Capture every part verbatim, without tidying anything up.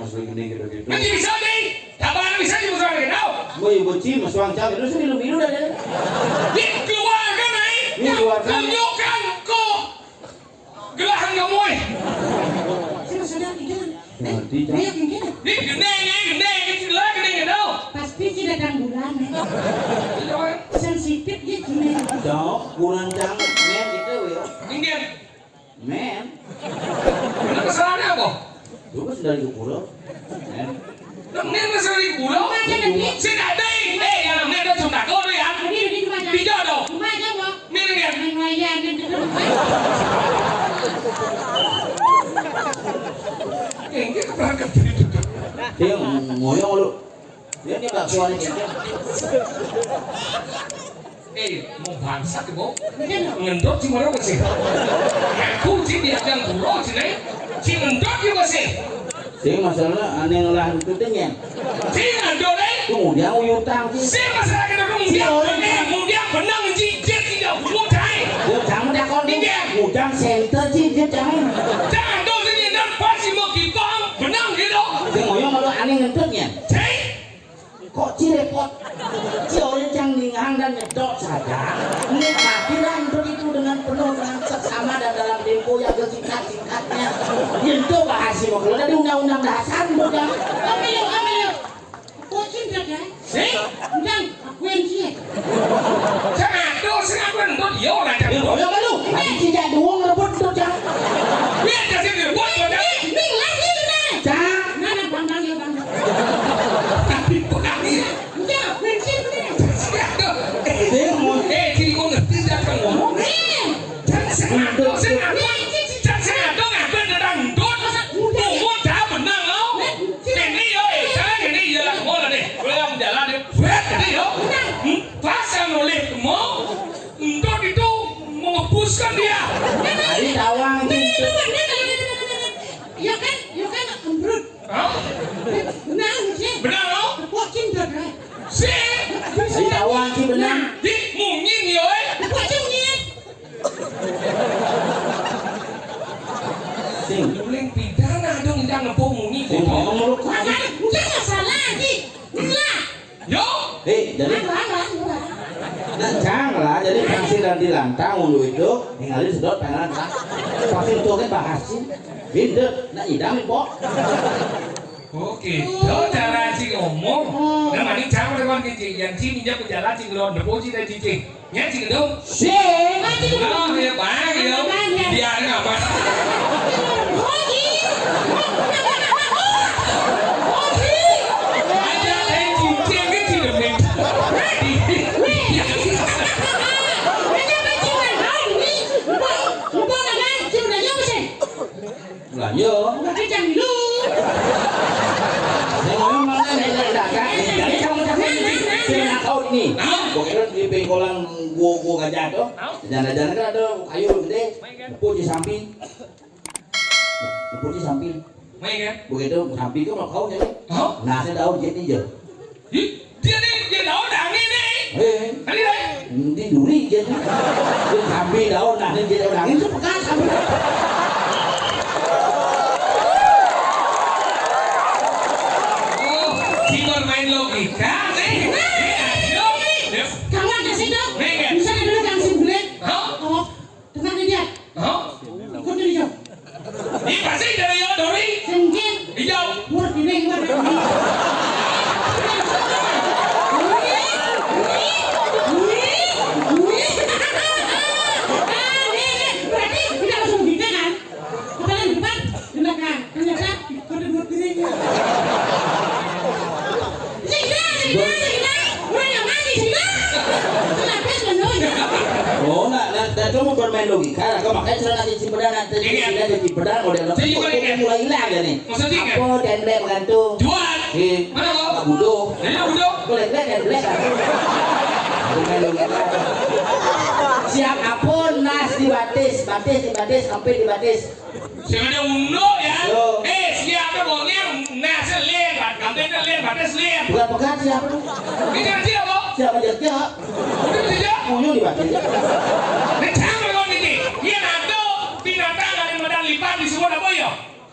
Sering gini gitu-gitu. Nanti bisa, Ding. Kapan bisa dimusuhan gitu? Mau ibu Ci, mas Wang Cang, itu sih milu-milu dah, deh. Di keluarga, Nay. Ini keluarga. Tunjukkan ko gelahan kamu, eh. Sino sadar di jalan. Nanti, Cang. Ayo, gini. Di gendeng, eh, gendeng, eh, sila gendeng, gitu. Pasti tidak datang bulan, eh. Iya, Bang. Sensitif dia gini. Cang, bulan Cang, men gitu ya. Gendeng. Men. Kenapa salahnya apa? Juga sudah di Gupuro. Men. Nang men sudah di Gupuro? Sing ada ini, eh, yang men ada cuma kau tu ya. Di jodoh. Ini dia. Ini keberangkat itu. Dia ngoyong lu. Dia ni bakso ni. Eh, mau bangsat, Bo. Ngendot si moro ke sih. Aku si dia yang buruk si, Nay. Si ngendot juga sih. Sing masalah aneh lah itu tanya. Si ngendot, eh. Kemudian uyutang si. Si masalah kita kemudian, kemudian benang si jet tidak buruk, Nay. Uyutang dah kau ni. Iya. Uyutang center si jet jangan. Jangan dong si ngendot pasti mau kipang benang gitu. Sing ngoyong malu aneh ngentutnya. Si Kok ci repot? Ci orang yang ningang dan nyedot saja. Nikmatilah hidup itu dengan penuh, dengan seksama dan dalam tempo yang sesingkat-singkatnya. Itu bahasa mau keluar dari undang-undang dasar, bukan? Ambil, ambil. Kucing dah, sih? Undang, akuin sih. Sing aduh, sing aku entut, ya ora ada. Ya, ya, malu. Tadi tidak duung rebut tuh, Cang. Ini ada sini, buat, buat. Ini lagi, ini. Cang. Mana, Bang, Bang, ya, Bang? Tapi bukan ini. Iya, bensin, ini. Sing aduh. Eh, eh, sing mau ngerti, jangan ngomong. Ini. Jan sing ado, sing ado, jan sing ado ngaku tentang ndut. Umur dah menang lo. Ini yo, eh, saya ini yo lah, mau lah deh. Belum jalan deh. Buat ini yo. Hmm, pasang oleh mau. Ndut itu mengepuskan dia. Ayo tawang gitu. Ya kan, ya kan, embrut. Hah? Benar, sih. Benar lo? Wakin dah, sih. Ayo tawang sih benar. Di mungin yo, eh. Wakin mungin. Sing. Uling pidana dong, ndang ngepung muni. Sing ngomong lu. Makan, udah nggak salah, Ji. Nggak. Yo. Eh, jadi. Nah, jangan lah, jadi sanksi dan dilantang dulu itu, tinggalin sedot pengen lah. Pasti itu kan bahas sih. Bindut, nak idam, Pok. Oke, itu cara cing ngomong. Nah, mending cara kan kecil, yang cing injak ke jalan cing lawan depo cing dan cicing. Nya cing dong. Sing. Oh, ya, Bang, ya. Biar apa? Aja, eh, cicing ke cing dong. Lah, yo. Udah kejang lu. Saya ngomong mana nih, nih, dah, kan? Nih, jadi kamu tak ini. Saya nak kau ini. Hah? Pokoknya di pengkolan gua, gua gajah tuh. Hah? Janda-janda kan ada kayu gede. Main kan? Nepuk di samping. Nepuk di samping. Main kan? Begitu, samping kan mau kau jadi. Hah? Nah, saya daun jadi je. Ih, dia ni, dia daun angin ni. Eh. Tadi dah. Nanti duri je tu. Dia ambil daun lah, dia daun angin tu pekat sampai. Oh, si bermain logika ni. Eh, ayo. Kamu ada sih, Dok? Ni kan? Bisa ada dulu yang si bulat. Hah? Oh. Tenang aja. Hah? Ikut dia, Jok. Ih, pasti dari yo, Dori. Sengkir. Hijau. Buat ini, buat ini. Wih, wih, wih, wih. Ah, nih, nih. Berarti tidak langsung kita kan? Kepala depan, belakang. Ternyata kode dua piring. Sila, sila, sila. Orang yang mati, sila. Kenapa sih, Bang? Oh, nak, nak, nak, kamu bermain logika lah. Kau pakai celana cicing pedang, nanti cicing pedang, model apa? Saya juga ingat. Mulai hilang ya nih. Maksudnya ingat. Apa, template bergantung? Jual. Eh. Mana kau? Budo. Ini budo. Kau lihat, lihat, lihat. Bermain logika. Siap apa, nas di batis, batis di batis, hampir di batis. Sing ada unduk ya. Yo. Eh, siapa bongnya? Nah, selir, Pak. Kampenya selir, Pak, selir. Bukan pekat siapa? Ini kan siapa? Siapa dia? Dia. Udah tidak? Punya di batin. Nah, jangan kau ini. Dia nato binatang dari medan lipat di semua apa ya?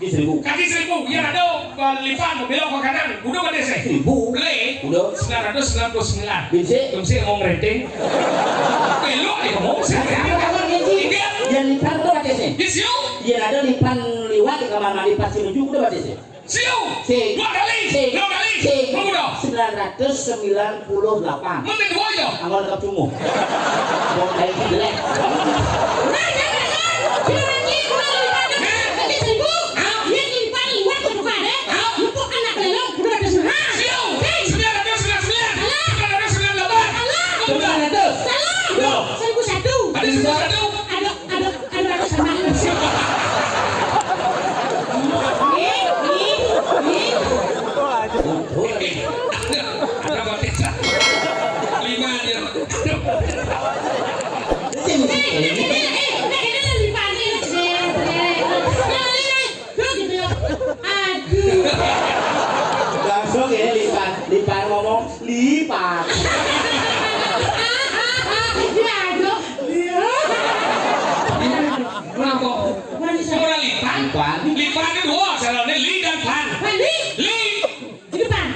Seribu. Kaki seribu, yang ada, eh, lipan, belok ke kanan, udah pada saya. Seribu. Boleh. Udah. Sembilan ratus sembilan puluh sembilan. Bisa. Bisa ngomong rating. Belok ya ngomong saya. Kamu kapan gaji? Tiga. Yang lipan tuh pada saya. Yes, you. Yang ada lipan liwat di kamar mandi pas menuju udah pada saya. Siu. Si. Dua kali. Si. Dua kali. Si. Kamu dah. Sembilan ratus sembilan puluh delapan. Mending dua ya. Angkol lengkap cunguh. Bong tai jelek. Nah, jangan, jangan. Jangan lagi, kurang lagi. Nah. Lagi seribu. Ah. Dia nyimpan liwat ke depan, eh. Ah. Empuk anak lelong, udah ada semua. Siu. Hei. Sembilan ratus sembilan puluh sembilan. Salah. Sembilan ratus sembilan puluh delapan. Salah. Kamu dah. Sembilan ratus. Salah. Yo. Seribu satu. Ada seribu satu. Ada, ada, ada, ada sama. Nih, nih, nih. Ada apa? Lima aja. Aduh. Langsung ini lipat, lipat ngomong, lipat. Kenapa? Orang lipat. Lipat. Lipat itu dua, salahnya li dan pan. Li. Li. Di depan.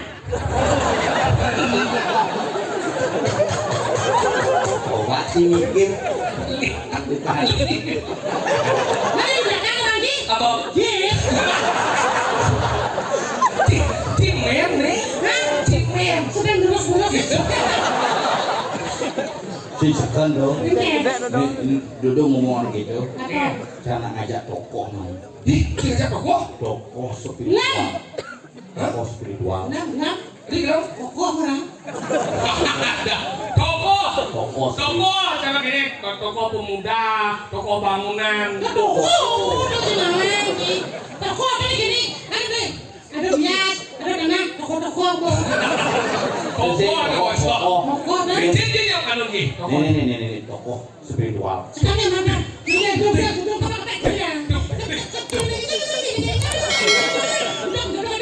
Coba sih mikir. Mari di belakang lagi. Apa? Yes. Cik, cik mem nih. Hah? Cik mem. Sedang terus-terus. Si sekan dong. Oke. Ini, ini Dodo ngomong gitu. Apa? Jangan ngajak tokoh mau. Ih, ngajak tokoh? Tokoh spiritual. Lah. Hah? Tokoh spiritual. Nah, nah. Ini bilang? Tokoh orang. Ada. Tokoh. Tokoh. Tokoh sama gini, tokoh pemuda, tokoh bangunan. Nah, tokoh, udah gimana lagi? Tokoh ada gini, ada deh. Ada bias, ada tanah, tokoh-tokoh, Bu. Tokoh, ada tokoh. Tokoh, nah. Ini, ini, ini, ini, tokoh. Spiritual. Sekarang mana? Sudah, sudah, sudah, sudah, sudah, sudah.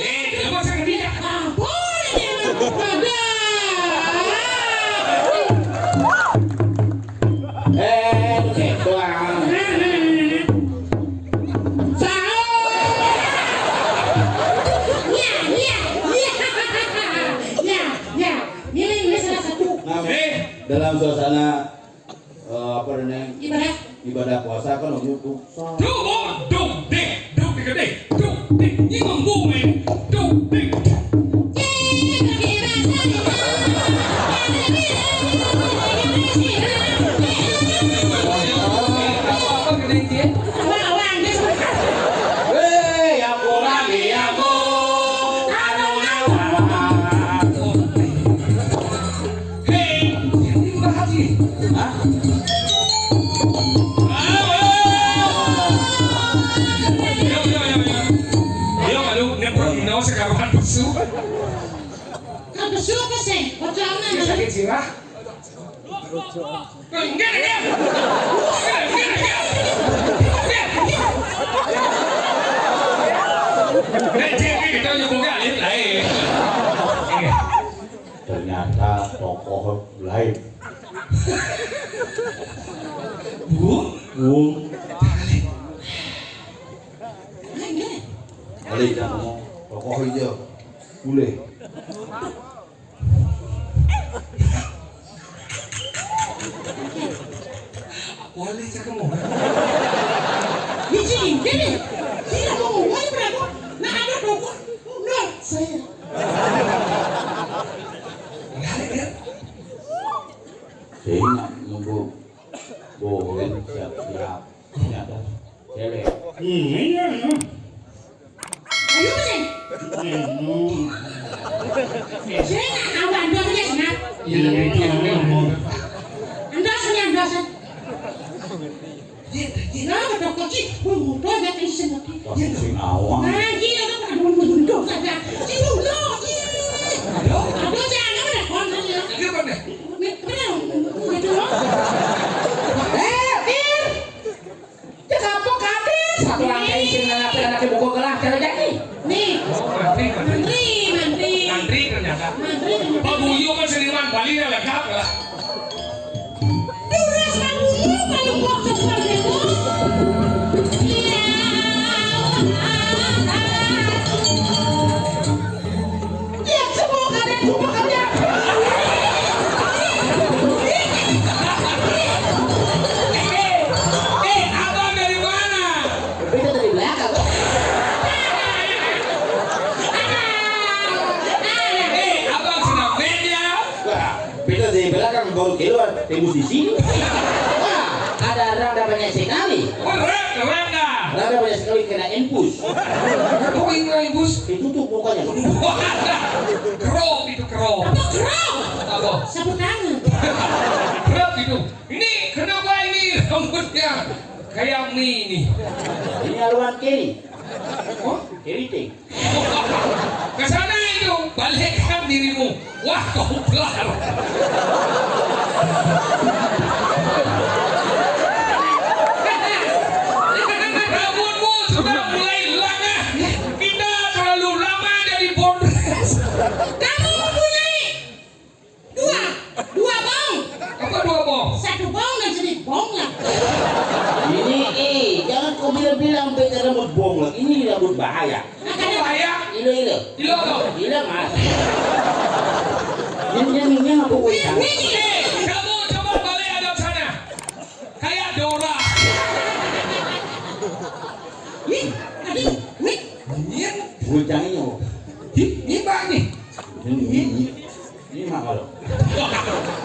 Eh, kenapa saya kerja? Ah, boleh dia. Ada. Eh, oke, doang. Sahur. Ya, ya, ya. Ya, ya. Ini, ini salah satu. Nah, eh, dalam suasana eh, apa namanya? Ibadah. Ibadah puasa kan waktu itu. Duk, duk, dek, duk, dek, dek, duk, dek, ini ngomong, men. Duk, dek. Hei, yang kurang diaku, anu ngawa. Hei, ini bahas ini. Hah? Ayo, ayo, ayo, ayo. Ayo, ayo, nyemprot dino sekarang pesu. Kan pesu apa sih? Bocoran. Sakit sirah. Enggak, enggak. Enggak, enggak. Enggak, enggak. Ternyata tokoh lain. Bu? Bu. Balik dah ngomong. Tokoh hijau. Boleh. Boleh cakap mau. Di sini, sini. Sini, mau, mau, mau. Nah, ada tokoh. Nah, saya. Saya nak nunggu bohong siap-siap. Ini ada cewek. Hmm, iya, iya. Ayo, sih. Hmm. Saya nak tahu anda punya senang. Iya, iya, iya. Anda senang, anda senang. Nah, ada kaki, bermuda, ada kaki senang. Tapi sing awang. Nah, iya, ada pada bermuda saja. Sing muda, iya. Aduh, jangan ada konsen ya. Iya, Bang, deh. Nih, bener, bener, bener. Eh, Pir. Cek apa kabeh? Satu lantai sing nang ape anake buka gelah cara jadi. Nih. Mantri, mantri. Mantri, mantri. Mantri ternyata. Mantri ternyata. Pak Buyu kan seniman Bali ya lengkap lah. Durus Pak Buyu kalau kok seperti itu. Iya. Tembus di sini. Wah, ada randa banyak sekali. Oh, ra-, randa. Randa banyak sekali kena infus. Apa yang kena infus? Ditutup mukanya. Wadah. Kerop itu, kerop. Apa kerop? Apa? Sapu tangan. Kerop itu. Ini kenapa ini rambutnya kayak mie ini? Ini aluan keri. Oh? Keriting. Ke sana itu, balikkan dirimu. Wah, koplar. Rambutmu sudah mulai langah. Kita terlalu lama jadi bondres. Kamu mempunyai dua, dua bong. Apa dua bong? Satu bong dan sedikit bong lah. Ini, eh, jangan kau bilang-bilang beta rambut bong lah. Ini rambut bahaya. Apa bahaya? Ilo, ilo. Ilo apa? Ilo, Mas. Ini, ini, ini apa, weh? Ini, ini. Eh, kamu coba balik ada sana. Kayak Dora. Nih, tadi, nih. Ini. Bocah ini, oh. Ih, ini, Pak, nih. Ini, ini, ini. Ini mah kalau.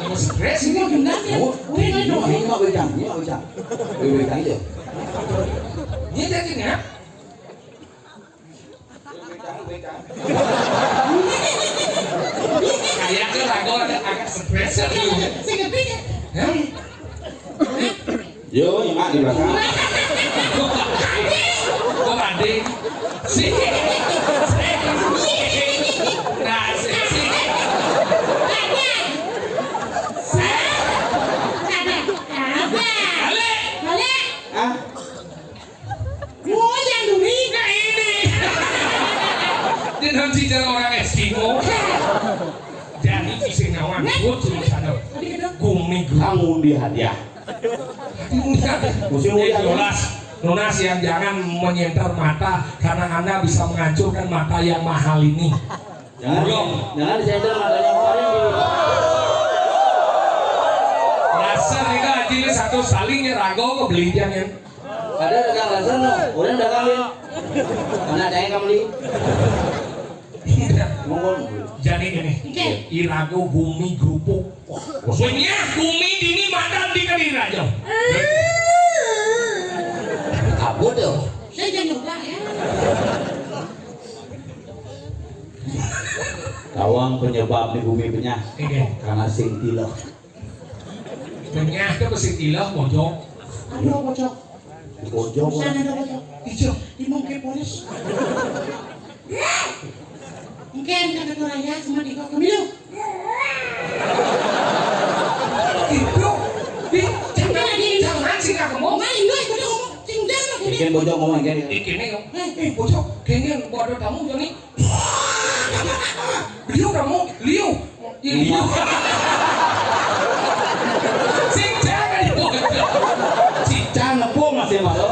Ini stres ini. Ini benar ya? Oh, ini, ini, ini mah bocah, ini mah bocah. Ini bocah itu. Ini tadi, ya? Kayaknya lagu ada agak stres ya. Hah? Yo, nyimak di belakang. Kok ada? Si. Nah, si, si. Balik. Hah? Moyang duri. Nah, ini. Dia nanti jadi orang Eskimo. Jadi sing nawang, gua cuma sadar. Gumi grangu di hadiah. Musim hujan. Jelas, Nona Siang, jangan menyenter mata karena Anda bisa menghancurkan mata yang mahal ini. Jangan, belum. Jangan disenter matanya kemarin di. Dasar ini aja satu salingnya rago kebeli jangan. Ada dagang rasa no, orang dagang ya. Mana ada yang kamu beli? Ngomong. Jadi ini, oke. Irago gumi gerupuk. Punya gumi dini makan di kali raja. Apa tuh? Saya jangan lupa ya. Tawang penyebab di gumi penyah. Oke. Karena sing tilek. Tengah tu besi tilah bojok. Aduh, bojok. Bojok. Sana ada bojok. Ijo. Di mungkin polis. Mungkin kata tu raya sama di kau kemilu. Itu. Di jangan, jangan sih kamu. Main lu ikut ngomong. Tinggal lagi. Bikin bojok ngomong kan. Ini, eh, eh, bojok. Kayaknya gua ada tamu Joni. Liu kamu, liu. Iya. Sing jangan ibu. Cicang ngepung masih malu.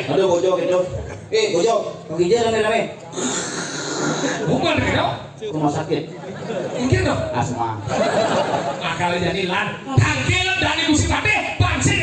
Aduh, bojok itu. Eh, bojok, pergi aja rame-rame. Bukan, Rino. Rumah sakit. Mungkin dong. Asma. Akal jadi lan. Tangkil dari musim mati, bangsin.